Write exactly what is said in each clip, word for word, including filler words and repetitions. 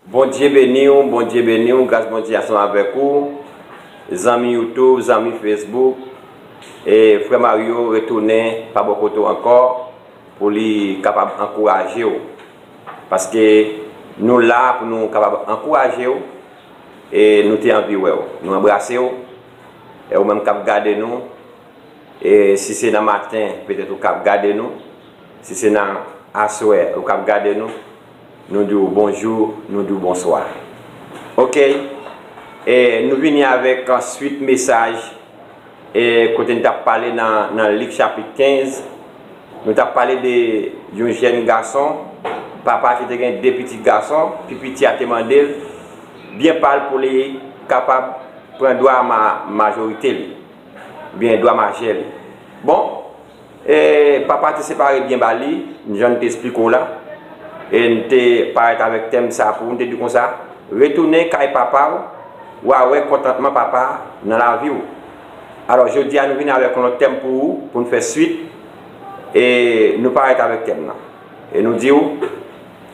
Bondye beni w, Bondye beni w, gras Bondye ansanm avèk ou, zanmi YouTube, zanmi Facebook, e frè Mario retounen pa bò kote w ankò pou li kapab ankouraje w. Paske nou la pou nou kapab ankouraje w, e nou te anvi wè w. Nou anbrase w, e ou menm k ap gade nou, e si se nan maten, petèt ou k ap gade nou, si se nan aswè ou k ap gade nou, nou di w bonjou, nou di w bonswa. Oke, e nou vini avèk swit mesaj, e kote n t ap pale nan, nan Lik chapit kenz, nou t ap pale de yon jèn gason, papa ki te gen de pitit gason, pi piti a te mande l byen pa l pou li kapab pran dwa ma, majorite li, oubyen dwa majè li. Bon, e papa te separe byen ba li, jan n te esplike w la, e n te parèt avèk tèm sa pou n te di konsa, retounen kay papa w, w a wè kontantman papa nan lavi w. Alò, jodi a nou vin avèk yon lòt tèm pou ou, pou n fè swit, e nou parèt avèk tèm nan. E nou di w,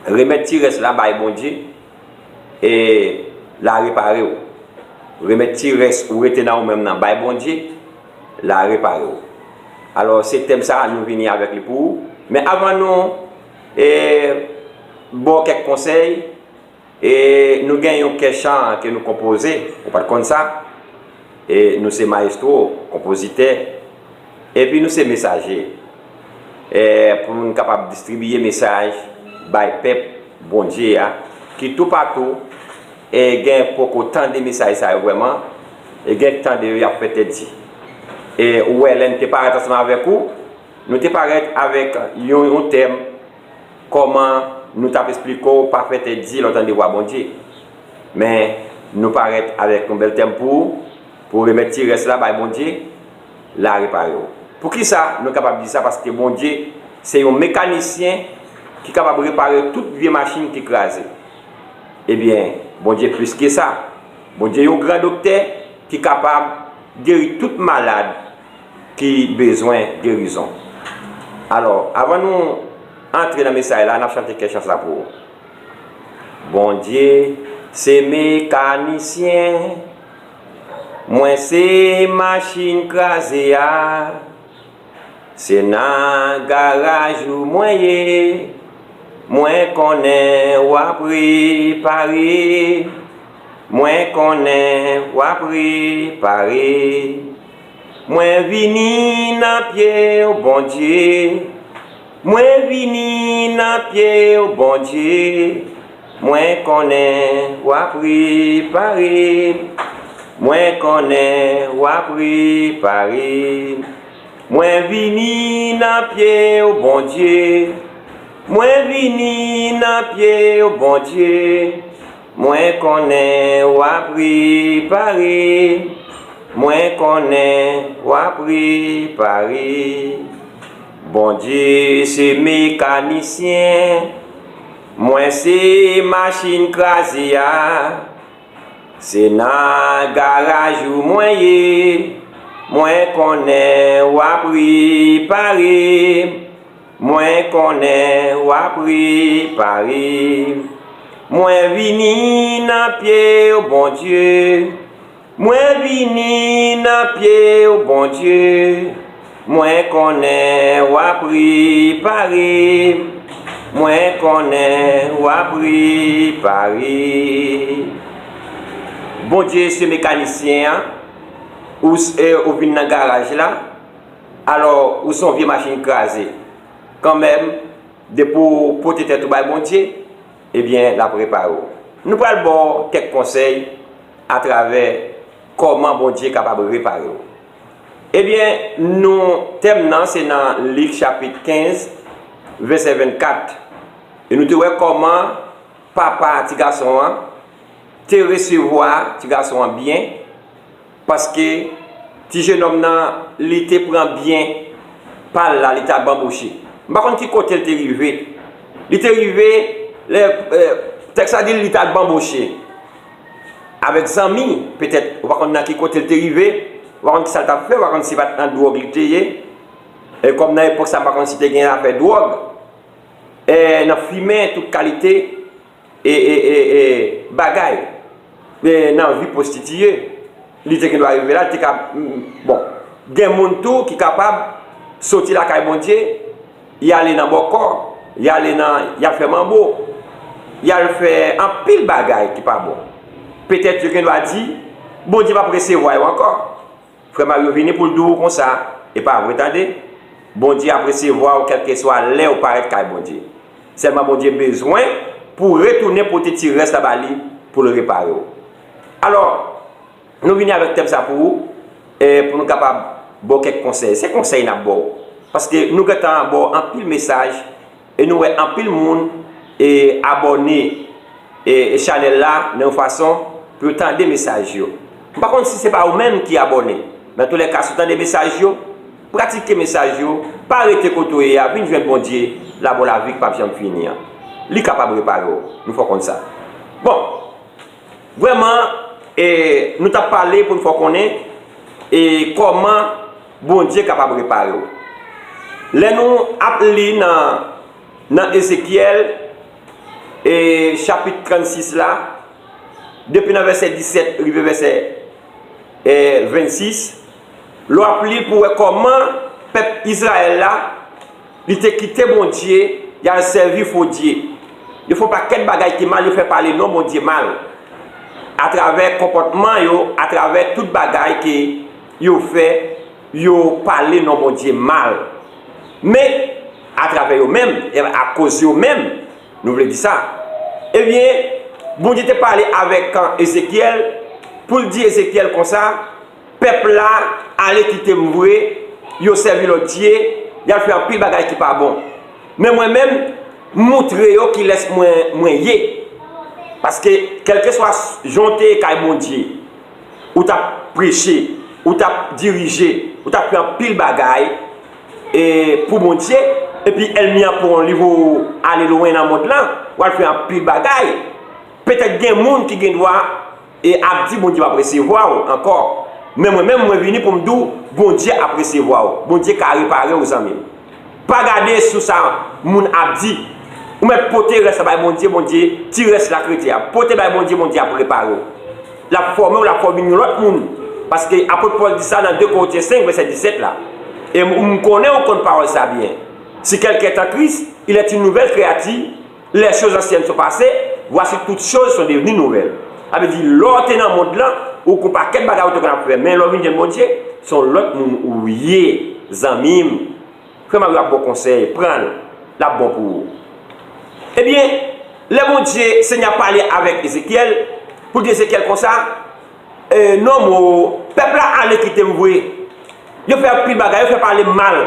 remèt ti rès la bay Bondye, e l a repare w. Remèt ti rès ou rete nan ou menm nan bay Bondye, l a repare w. Alò, se tèm sa a nou vini avèk li pou ou. Men avan nou, e, ba w kèk konsèy, e, nou gen yon kè chan ke nou konpoze, ou pa t konn sa? E nou se mayestwo, konpozitè, epi nou se mesaje. E, pou nou kapab distribiye mesaj bay pèp Bondye a, ki toupatou, e gen poko tande mesaj sa yo vrèman, e gen k tande yo y ap fè tèt di. E ou wè, lè n te parèt ansanm avèk ou, nou te parèt avèk yon, yon tèm, kòman nou t ap esplike w pa fè tèt di lè w tande vwa Bondye. Men, nou parèt avèk yon bèl tèm pou ou, pou w remèt ti rès la bay Bondye, l a repare w. Poukisa nou kapab di sa? Paske Bondye se yon mekanisyen ki kapab repare tout vye machin ki kraze. Ebyen, Bondye plis ke sa. Bondye yon gran doktè ki kapab geri tout malad ki bezwen gerizon. Alò, avan nou antre nan mesaj la, n ap chante kèk chan sa pou ou. Bondye se mekanisyen, mwen se machin kraze a. Se nan garaj ou mwen ye, mwen konnen w ap repare, mwen konnen w ap repare. Mwen vini nan pye w, Bondye, mwen vini nan pye w, Bondye, mwen konnen w ap repare, mwen konnen w ap repare. Mwen vini nan pye w, Bondye. Mwen vini nan pye w, Bondye. Mwen konnen w ap repare. Mwen konnen w ap repare. Bondye se mekanisyen. Mwen se machin kraze a. Se nan garaj ou mwen ye, mwen konnen w ap repare, mwen konnen w ap repare. Mwen vini nan pye w, Bondye, mwen vini nan pye w, Bondye. Mwen konnen w ap repare. Mwen konnen w ap repare. Bondye se mekanisyen an. Ou, s- e, ou vin nan garaj la. Alò, ou se yon vye machin kraze. Kanmenm, depi w pote tèt ou bay Bondye, ebyen, l ap repare w. Nou pral ba w kèk konsèy atravè kòman Bondye kapab repare w. Ebyen, nou, tèm nan se nan Lik chapit kenz, vèsè vennkat. E nou te wè kòman papa ti gason an te resevwa ti gason an byen, paske ti jenòm nan, li te pran byen pa l la, li t al banboche. M pa konn ki kote l te rive. Li te rive, lè, eh, tèks la di l, li t al banboche avèk zanmi, petèt, ou pa konn nan ki kote l te rive, ou pa konn ki sa l t ap fè, ou pa konn si pa t nan dwòg li te ye. E kòm nan epòk sa, m pa konn si te gen afè dwòg. E nan fimen, tout kalite e, e, e, e bagay, e nan vi pwostitiye. Li te gen dwa rive la, li te ka, bon, gen moun tou ki kapab soti lakay Bondye, y ale nan bòkò, y ale nan, y al fè manbo, y al fè anpil bagay ki pa bon. Petèt yo gen dwa di, Bondye p ap resevwa yo ankò. Frè Mario vini pou l di w konsa, e pa vre tande. Bondye ap resevwa w kèlkeswa lè w parèt kay Bondye. Sèlman Bondye bezwen pou w retounen pote ti rès la ba li pou l repare w. Alò, nou vini avèk tèm sa pou ou, e pou nou kapab ba w kèk konsèy. Se konsèy n ap ba w. Paske nou gentan ba w anpil mesaj e nou wè anpil moun e abòne e, e chanèl la nan yon fason pou yo tande mesaj yo. M pa konn si se pa ou menm ki abòne, men antoulèka, si w tande mesaj yo, pratike mesaj yo, pa rete kote w ye a, vin jwenn Bondye, l ap ba w lavi k p ap janm fini an. Li kapab repare w, nou fò konn sa. Bon, vrèman, e, nou t ap pale pou n fè w konnen e kòman Bondye kapab repare w. Lè nou ap li nan, nan Ezekyèl, e, chapit trannsis la, depi nan vèsè disèt rive vèsè, e, vennsis, lè w ap li l pou w wè kòman pèp Izrayèl la, li te kite Bondye, y al sèvi fo dye. Yo fè yon pakèt bagay ki mal, yo fè pale non Bondye mal. Atravè konpòtman yo, atravè tout bagay ke yo fè, yo pale non Bondye mal. Men, atravè yo menm, e akoz yo menm, nou vle di sa. Ebyen, Bondye te pale avèk, e, Ezekyèl, pou l di Ezekyèl konsa, pèp la ale kite m vre, yo sèvi lòt dye, y al fè anpil bagay ki pa bon. Men mwen menm, m moutre yo kilès mwen, mwen ye. Paske, kèlkeswa jan w te ye kay Bondye, ou t ap preche, ou t ap dirije, ou t ap fè anpil bagay e pou Bondye, epi ènmi an pran w, li voye w ale lwen nan mond lan, w al fè anpil bagay. Petèt gen moun ki gen dwa e ap di Bondye p ap resevwa w ankò. Men mwen menm, mwen vini pou m di w, Bondye ap resevwa w. Bondye ka repare w, zanmi m. Pa gade sou sa moun ap di. Ou mèt pote rès la bay Bondye, Bondye, ti rès la k rete a. Pote bay Bondye, Bondye ap repare w. L ap fòme w, l ap fè w vin yon lòt moun. Paske apot Pòl di sa nan de Korentyen senk, vèsè disèt la. E m, m konnen ou konn pawòl sa byen. Si quelqu'un est en Christ, il est une nouvelle créature. Les choses anciennes sont passées, voici toutes choses sont devenues nouvelles. Sa vle di, lè w te nan mond lan, ou gon pakèt bagay ou te konn ap fè, men lè w vin jwenn Bondye, se yon lòt moun ou ye, zanmi m. Frè Mario ap ba w konsèy, pran l, l ap bon pou ou. Ebyen, lè Bondye, Senyè a pale avèk Ezekyèl, pou di Ezekyèl konsa, e, non, mo, pèp la ale kite m vre. Yo fè anpil bagay, yo fè pale m mal.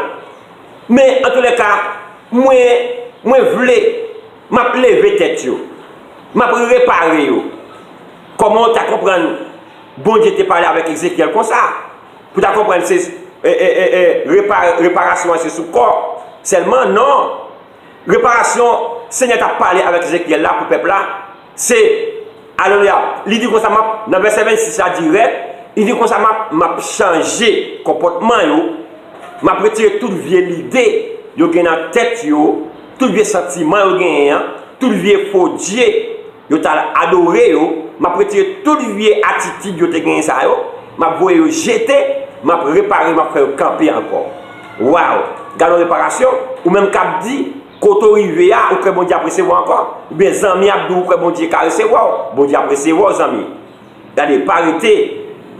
Men, antoulèka, mwen, mwen vle, m ap leve tèt yo. M ap repare yo. Kòman w ta konprann Bondye te pale avèk Ezekyèl konsa? Pou w ta konprann se, e, e, e, e, repa-, reparasyon an se sou kò sèlman? Non. Reparasyon Senyè t ap pale avèk Ezekyèl la pou pèp la, se, alelouya, li di konsa, m ap, nan vèsè vennsis la dirèk, li di konsa, m ap, m ap chanje konpòtman yo, m ap retire tout vye lide yo gen nan tèt yo, tout vye santiman yo genyen an, tout vye fo dye yo t al adore yo, m ap retire tout vye atitid yo te genyen sa yo, m ap voye yo jete, m ap repare, m ap fè yo kanpe ankò. Waw! Gade yon reparasyon, ou menm k ap di, kote w rive a, ou kwè Bondye ap resevwa w ankò? Oubyen zanmi ap di w, ou kwè Bondye ka resevwa w? Bondye ap resevwa w, zanmi. Gade, pa rete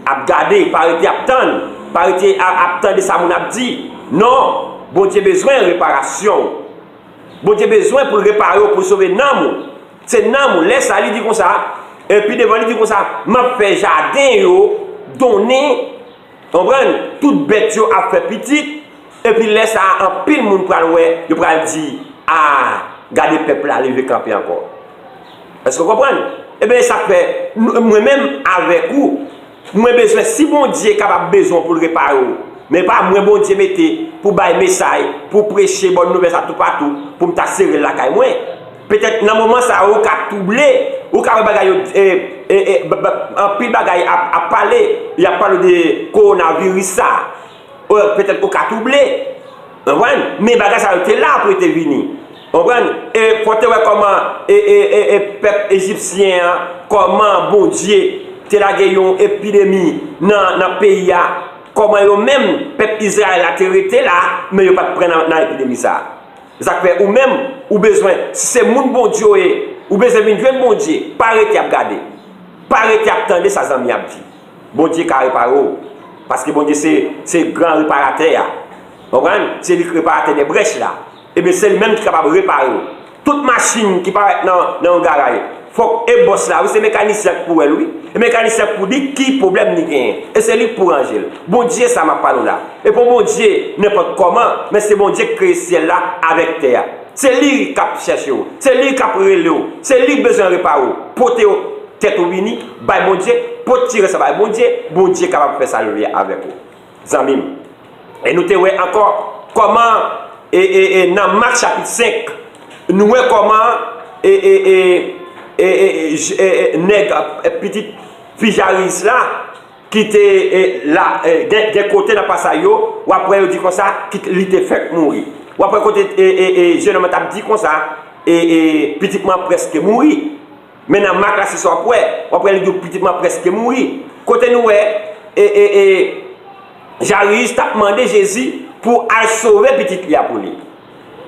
ap gade, pa rete ap tann, pa rete ap, ap tande sa moun ap di. Non, Bondye bezwen reparasyon w. Bondye bezwen pou l repare w, pou l sove nanm ou. Se nanm ou. Lè sa, li di konsa, epi devan li di konsa, m ap fè jaden yo donnen, konprann, tout bèt yo ap fè pitit, epi lè sa a, anpil moun pral wè, yo pral di, a, gade pèp la leve kanpe ankò. Èske w konprann? Ebyen, e sa k fè, nou, mwen menm avèk ou, mwen bezwen, si Bondye kapab bezwen w pou l repare w, men pa mwen Bondye mete pou bay mesaj, pou preche bòn nouvèl sa toupatou, pou m ta sere l lakay mwen. Petèt nan moman sa yo, ou ka twouble, ou ka wè bagay yo, e, e, e, b-, b-, anpil bagay ap, ap pale, y ap pale de kowonaviris sa. Ou, petèt ou ka twouble, konprann? Men bagay sa yo te la pou yo te vini. Konprann? E fò te wè kòman e, e, e, e pèp ejipsyen an, kòman Bondye te lage yon epidemi nan, nan peyi a, kòman yo menm, pèp Izrayèl la te rete la, men yo pa t pran nan, nan epidemi sa a. Sa k fè ou menm, ou bezwen, si se moun Bondye w ye, ou bezwen vin jwenn Bondye, pa rete ap gade. Pa rete ap tande sa zanmi ap di. Bondye ka repare w. Paske Bondye se, se gran reparatè a. Konprann? Se li ki reparatè de brèch la. Ebyen, se li menm ki kapab repare w. Tout machin ki parèt nan, nan yon garay, fòk e bòs la, wi, se mekanisyen k pou wè l, wi. E mekanisyen k pou di ki pwoblèm li genyen. E se li k pou ranje l. Bondye sa m ap pale w la. E pa yon Bondye nenpòt kòman, men se Bondye k kreye syèl la avèk tè a. Se li k ap chèche w. Se li k ap rele w. Se li k bezwen repare w. Pote w tèt ou vini, bay Bondye, pote ti rès la bay Bondye, Bondye kapab fè sa l vle avèk ou. Zanmi m. E nou te wè ankò kòman e, e, e, nan Mak chapit senk, nou wè kòman e, e, e, e, e, e, j- e, e, nèg, e, pitit fi Jayiris la, ki te e, la, e, gen, gen kote nan pasaj yo, w ap wè yo di konsa, ki, li te fèk mouri. W ap wè kote e, e, e, jenòm nan t ap di konsa, e, e, pitit mwen prèske mouri. Men nan Mak la, se sa w ap wè, w ap wè li di w pitit mwen prèske mouri. Kote nou wè e, e, e, Jayiris t ap mande Jezi pou al sove pitit li a pou li.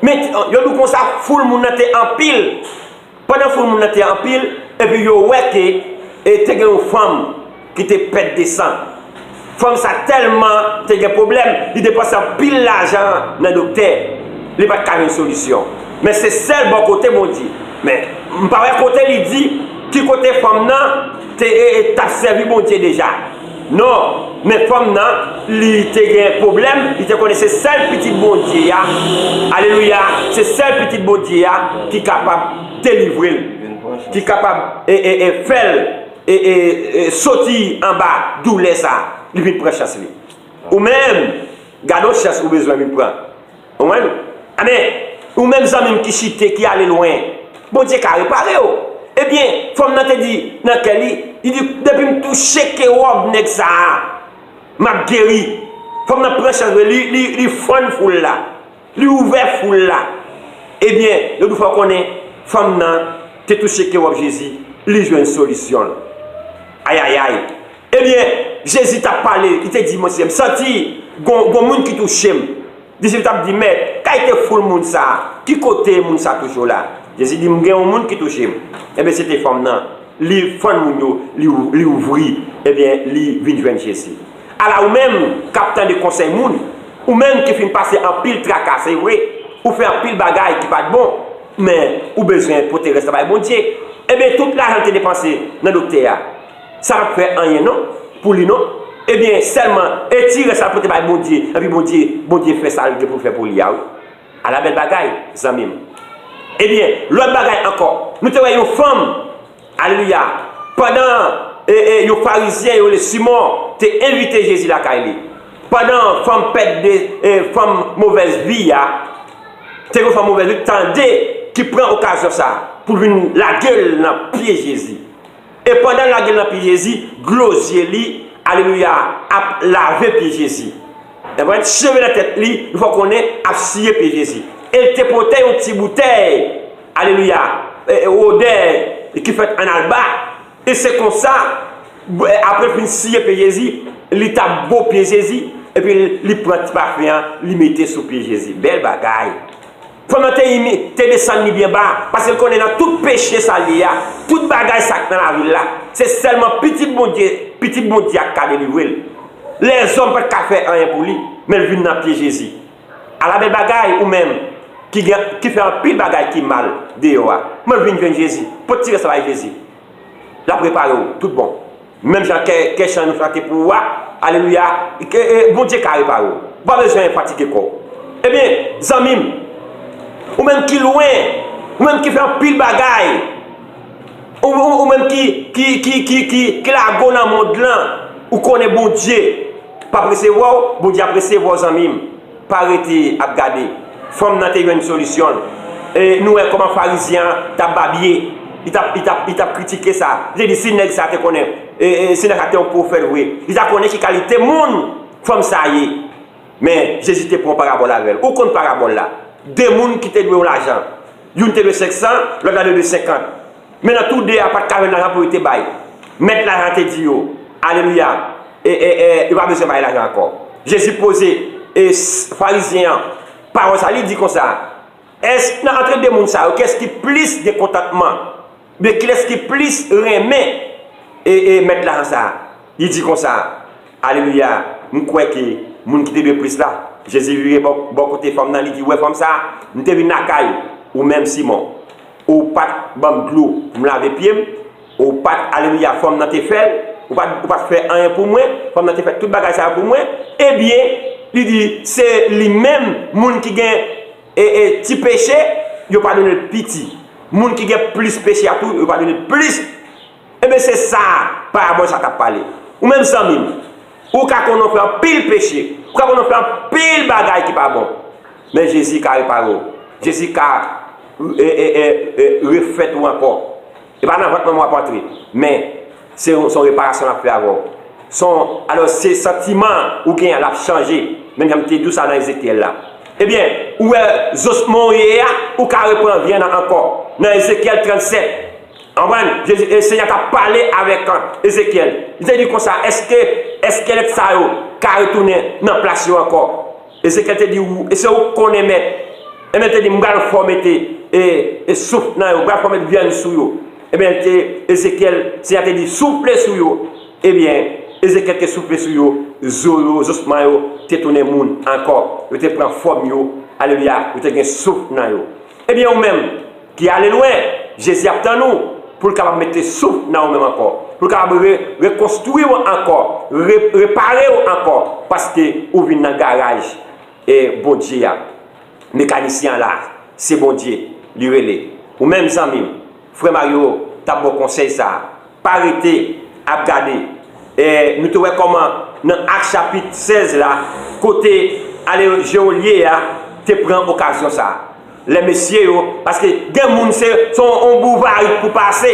Men yo di w konsa, foul moun nan te anpil. Pandan foul moun nan te anpil, epi yo wè ke e te gen yon fanm ki te pèt de san. Fanm sa tèlman te gen pwoblèm, li depanse anpil lajan nan doktè, li pa t ka jwenn solisyon. Men se sèl bò kote Bondye. Men m pa wè kote li di ki kote fanm nan te e, e, t ap sèvi Bondye deja. Non, men fanm nan, li te gen pwoblèm, li te konnen se sèl pitit Bondye a. Alelouya, se sèl pitit Bondye a ki kapab delivre l, ki kapab e, e, e, fè l e, e, e, soti anba doulè sa, li vin pran chans li. Ou menm, gade yon chans ou bezwen vin pran. Ou konprann? Amèn. Ou menm zanmi m ki chite, ki ale lwen, Bondye ka repare w. Ebyen, fanm nan te di nan kè li, li di, depi m touche ke wòb nèg sa a, m ap geri. Fanm nan pran chans vre, li, li, li fann foul la. Li ouvè foul la. Ebyen, yo di fò konnen, fanm nan te touche ke wòb Jezi, li jwenn solisyon l. Ayayay. Ebyen, Jezi t ap pale, li te di, Mesye, m santi gon, gon moun ki touche m. Disip t ap di, Mèt, kalite foul moun sa a, ki kote moun sa touche w la? Jezi di, m gen yon moun ki touche m. Ebyen, se te fanm nan. Li fann moun yo, li, ou- li ouvri, ebyen, li vin jwenn Jezi. Ala ou menm k ap tande konsèy moun, ou menm ki fin pase anpil traka, se vre, ou fè anpil bagay ki pa t bon, men ou bezwen pote rès la bay Bondye. Ebyen, tout lajan l te depanse nan doktè a, sa p ap fè anyen non, pou li non. Ebyen, sèlman, e ti rès la pote bay Bondye, epi Bondye, Bondye fè sa l gen pou l fè pou li a, wi. Ala bèl bagay, zanmi m. Ebyen, lòt bagay ankò, nou te wè yon fanm, alelouya, pandan e, e, yon Farizyen yo rele Simon te envite Jezi lakay li. Pandan fanm pèt de, e, fanm movèz vi a, te gen fanm movèz vi tande ki pran okazyon sa pou l vin lage l nan pye Jezi. E pandan l lage l nan pye Jezi, dlo zye li, alelouya, ap lave pye Jezi. Konprann? Cheve nan tèt li, nou fè konnen, ap siye pye Jezi. E l te pote yon ti boutèy, alelouya, e, e, odè ki fèt an alba. E se konsa, apre l fin siye pye Jezi, li t ap bo pye Jezi, epi li pran ti pafen an, li mete sou pye Jezi. Bèl bagay! Fanm nan te imi, te desann li byen ba, paske l konnen nan tout peche sa l ye a, tout bagay sa k nan lavi l la, se sèlman Pitit Bondye, Pitit Bondye a k ka delivre l. Lèzòm pa t ka fè anyen pou li, men l vin nan pye Jezi. Ala bèl bagay ou menm ki gen, ki fè anpil bagay ki mal deyò a. Men vin jwenn Jezi, pote ti rès la bay Jezi. L ap repare w tout bon. Menm jan kè, kè chan nou chante pou ou a, alelouya, ke, e, Bondye ka repare w. Ou pa bezwen fatige kò w. Ebyen, zanmi m, ou menm ki lwen, ou menm ki fè anpil bagay, ou, ou, ou menm ki, ki, ki, ki, ki, ki lage w nan mond lan, ou konnen Bondye p ap resevwa w, Bondye ap resevwa w, zanmi m. Pa rete ap gade. Fanm nan te jwenn solisyon l. E nou wè kòman Farizyen an t ap babye. Li t ap, li t ap, li t ap kritike sa. Li te di, si nèg sa te konnen, e, e, si nèg sa te yon pwofèt vre, li ta konnen ki kalite moun fanm sa ye. Men, Jezi te pran yon parabòl avè l. Ou konn parabòl la. De moun ki te dwe yon lajan. Youn te dwe senk san, lòt la te dwe senkant. Men nan tou de a, pa t ka jwenn lajan pou yo te bay. Mèt lajan te di yo, alelouya, e, e, e, yo pa bezwen bay lajan ankò. Jezi poze e, s- Farizyen an pawòl sa, li di konsa, èske nan antre de moun sa yo, kiyès ki plis gen kontantman? Oubyen kilès ki plis renmen e, e, mèt lajan sa a? Li di konsa, alelouya, m kwè ke moun ki te dwe plis la, Jezi vire bò, bò kote fanm nan, li di, wè fanm sa a, m te vin lakay ou menm Simon, ou pa t ban m dlo pou m lave pye m, ou pa t, alelouya, fanm nan te fè l, ou pa t, ou pa t fè anyen pou mwen, fanm nan te fè tout bagay sa yo pou mwen, ebyen, li di, se li menm, moun ki gen e, e, ti peche, yo padone l piti. Moun ki gen plis peche a tou, yo padone l plis. Ebyen, se sa parabòl sa t ap pale. Ou menm zanmi m, ou ka konnen w fè anpil peche, ou ka konnen w fè anpil bagay ki pa bon. Men Jezi ka repare w. Jezi ka e, e, e, e, refèt ou ankò. E pa nan vant manman w ap antre. Men, se yon, se yon reparasyon l ap fè avè w. Se yon, alò, se santiman ou gen an, l ap chanje. Menm jan m te di w sa nan Ezekyèl la. Ebyen, ou wè, zosman w ye a, ou ka reprann vi an ankò. Nan Ezekyèl trannsèt, w konprann? Jezi, e, Senyè a t ap pale avèk, an, Ezekyèl. Li te di konsa, èske, èske lèt sa yo ka retounen nan plas yo ankò? Ezekyèl te di, ou, e se ou k konnen, Mèt. Ebyen, li te di, m pral fè w mete e, e souf nan yo, m pral fè w mete vyann sou yo. Ebyen, te, Ezekyèl, Senyè a te di, soufle sou yo. Ebyen, Ezekyèl te soufle sou yo, zo yo, zosman yo te tounen moun ankò. Yo te pran fòm yo, alelouya, yo te gen souf nan yo. Ebyen, ou menm ki ale lwen, Jezi ap tann ou pou l kapab mete souf nan ou menm ankò, pou l kapab re, rekonstwi w ankò, re, repare w ankò, paske ou vin nan garaj e Bondye a. Mekanisyen an la, se Bondye li rele. Ou menm zanmi m, frè Mario t ap ba w konsèy sa a. Pa rete ap gade. E nou te wè kòman nan Ak chapit sèz la, kote ale Jewolye a te pran okazyon sa a. Lè mesye yo, paske gen moun se, se yon, yon bouvarik pou pase.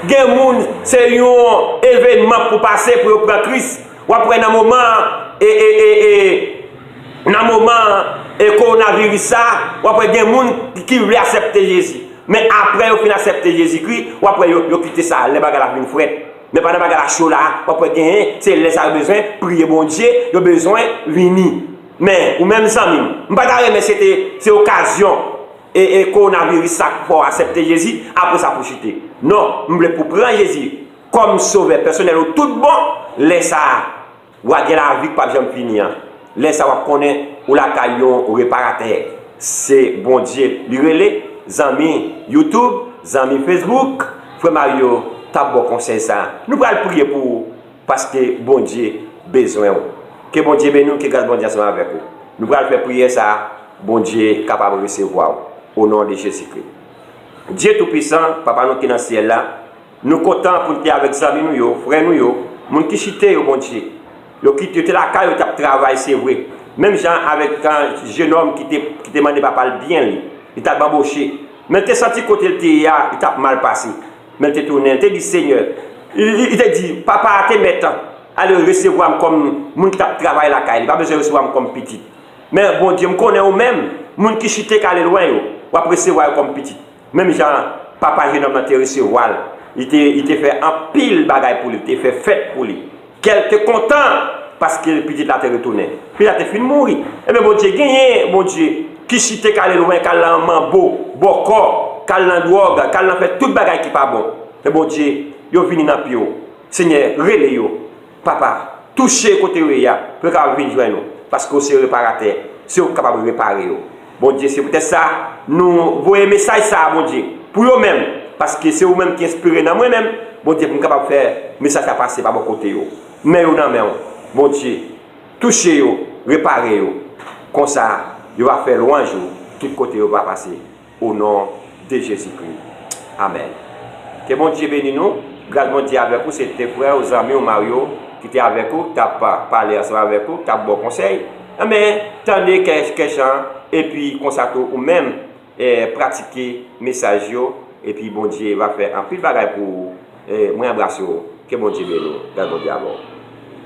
Gen moun se yon evènman pou pase pou yo pran Kris. W ap wè nan moman an, e, e, e, e, nan moman an, e, kowonaviris sa, w ap wè gen moun ki vle aksepte Jezi. Men apre yo fin aksepte Jezikri, w ap wè yo, yo kite sa, lè bagay la vin frèt. Men pandan bagay la cho la, w ap wè genyen, se lè sa yo bezwen priye Bondye, yo bezwen vini. Men, ou menm zanmi m, m pa ta renmen se te, se okazyon, e, e kowonaviris sa k fè w aksepte Jezi, apre sa pou chite. Non, m vle pou pran Jezi kòm sovè pèsonèl ou tout bon, lè sa a, w a gen lavi k p ap janm fini an. Lè sa a, w ap konnen ou lakay yon reparatè. Se Bondye li rele, zanmi YouTube, zanmi Facebook, frè Mario t ap ba w konsèy sa a. Nou pral priye pou ou, paske Bondye bezwen w. Ke Bondye beni w, ke gras Bondye ansanm avèk ou. Nou pral fè priyè sa a, Bondye kapab resevwa w, o non de Jezikri. Dye Toupisan, Papa nou ki nan syèl la, nou kontan pou n te avèk zanmi nou yo, frè nou yo, moun ki chite yo, Bondye. Yo kite, yo te lakay yo, t ap travay, se vre. Menm jan avèk, ah, jenòm ki te, ki te mande papa l byen li, li t ap anboche. Men l te santi kote l te ye a, li t ap mal pase. Men l te tounen, l te di, Senyè, li, li, li te di, papa a te mèt ale resevwa m kòm moun ki t ap travay lakay li, pa bezwen resevwa m kòm pitit. Men Bondye, m konnen ou menm, moun ki chite k ale lwen yo, w ap resevwa yo kòm pitit. Menm jan papa jenòm nan te resevwa l, li te, li te fè anpil bagay pou li, li te fè fèt pou li. Kè l te kontan, paske pitit la te retounen. Pitit la te fin mouri. Ebyen, Bondye, genyen, Bondye, ki chite k ale lwen, k al nan manbo, bòkò, k al nan dwòg, k al nan fè tout bagay ki pa bon. Men Bondye, yo vini nan pye w. Senyè, rele yo. Papa, touche kote yo ye a, pou yo kapab vin jwenn ou, paske ou se reparatè, se ou ki kapab repare yo. Bondye, se poutèt sa, nou voye mesaj sa a, Bondye, pou yo menm, paske se ou menm ki enspire nan mwen menm, Bondye, pou m kapab fè mesaj la pase pa bò kote yo. Men yo nan men w, Bondye, touche yo, repare yo. Konsa, yo va fè lwanj ou tout kote yo va pase. O non de Jezikri. Amèn. Ke Bondye beni nou. Gras Bondye avèk ou. Se te frè ou, zanmi ou, Mario, ki te avèk ou, k t ap pa-, pale ansanm avèk ou, k t ap ba w konsèy. Anben, tande kè, kè chan, epi konsa tou ou menm, eh, pratike mesaj yo, epi Bondye va fè anpil bagay pou ou. Eh, mwen anbrase w. Ke Bondye beni w. Gras Bondye avè w.